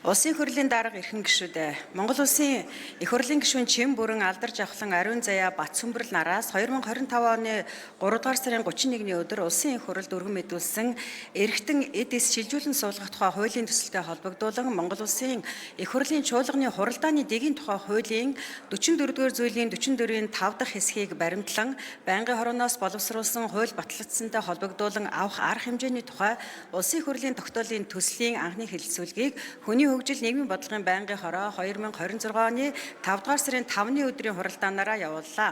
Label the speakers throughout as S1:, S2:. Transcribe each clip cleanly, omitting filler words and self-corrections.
S1: Улсын хурлын дарга эрхэм гишүүд ээ. Монгол Улсын их хурлын гишүүн Чем бүрэн алдар жавхлан ариун заяа Бат сүмбэрл нараас 2025 оны 3 дугаар сарын 31-ний өдөр Улсын их хурлд өргөн мэдүүлсэн эргэтэн эд эс шилжүүлэн суулгах тухай хуулийн төсөлтэй холбогдуулан Монгол Улсын их хурлын чуулганы хуралдааны дэгийн тухай хуулийн 44-р зүйлийн 44-ийн 5 дахь хэсгийг баримтлан байнгын хорооноос боловсруулсан хууль батлагдсантай холбогдуулан авах арга хэмжээний тухай Улсын их хурлын тогтоолын төслийн анхны хэлэлцүүлгийг Хүний хөгжил нийгмийн бодлогын байнгын хороо 2026 оны 5 дугаар сарын 5-ны өдрийн хуралдаанаараа явууллаа.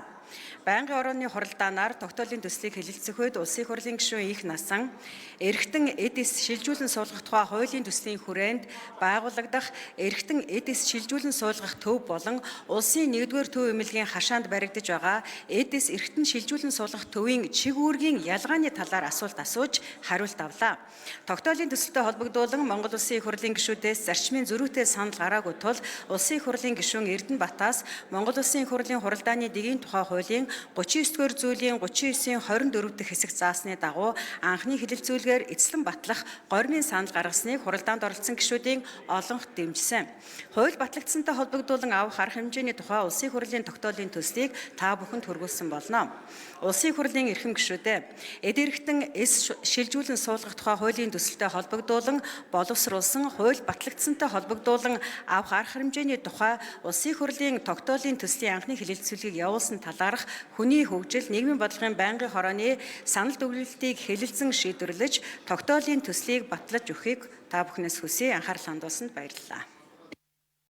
S1: Байнгын орооны хуралдаанаар тогтоолын төслийг хэлэлцэх үед Улсын их хурлын гишүүн их насан эргэтэн эд эс шилжүүлэн суулгах тухай хуулийн төслийн хүрээнд байгуулагдах эргэтэн эд эс шилжүүлэн суулгах төв болон улсын 1-р төв эмнэлгийн хашаанд баригдаж байгаа эд эс эргэтэн шилжүүлэн суулгах төвийн чиг үүргийн ялгааны талаар асуулт асууж хариулт авлаа. Тогтоолын төсөлтэй холбогдуулан Монгол Улсын их хурлын гишүүдээс зарчмын зөрүүтэй санал гараагүй тул Улсын их хурлын гишүүн Эрдэнэбатаас Монгол Улсын их хурлын хуралдааны дэгийн тухай хуулийн 39-р зүйлийн 39-ийн 24 дэх хэсэгт заасны дагуу анхны хэлэлцүүлгээр эцлэн батлах гормын санал гаргасныг хуралдаанд оролцсон гишүүдийн олонхот дэмжсэн. Хууль батлагдсантай холбогдуулан авах арга хэмжээний тухай Улсын их хурлын тогтоолын төслийг та бүхэнд хүргүүлсэн болно. Улсын их хурлын эрхэм гишүүдээ, эд эрхтэн эс шилжүүлэн суулгах тухай хуулийн төсөлтэй холбогдуулан боловсруулсан хууль батлагдсантай холбогдуулан авах арга хэмжээний тухай Улсын их хурлын тогтоолын төслийн анхны хэлэлцүүлгийг явуулсан талаарх хүний хөгжил нийгмийн бодлогын байнгын хорооны санал дүгнэлтийг хэлэлцэн шийдвэрлэж тогтоолын төслийг батлаж өгөхийг та бүхнээс хүсье. Анхаарал хандуулсанд баярлалаа.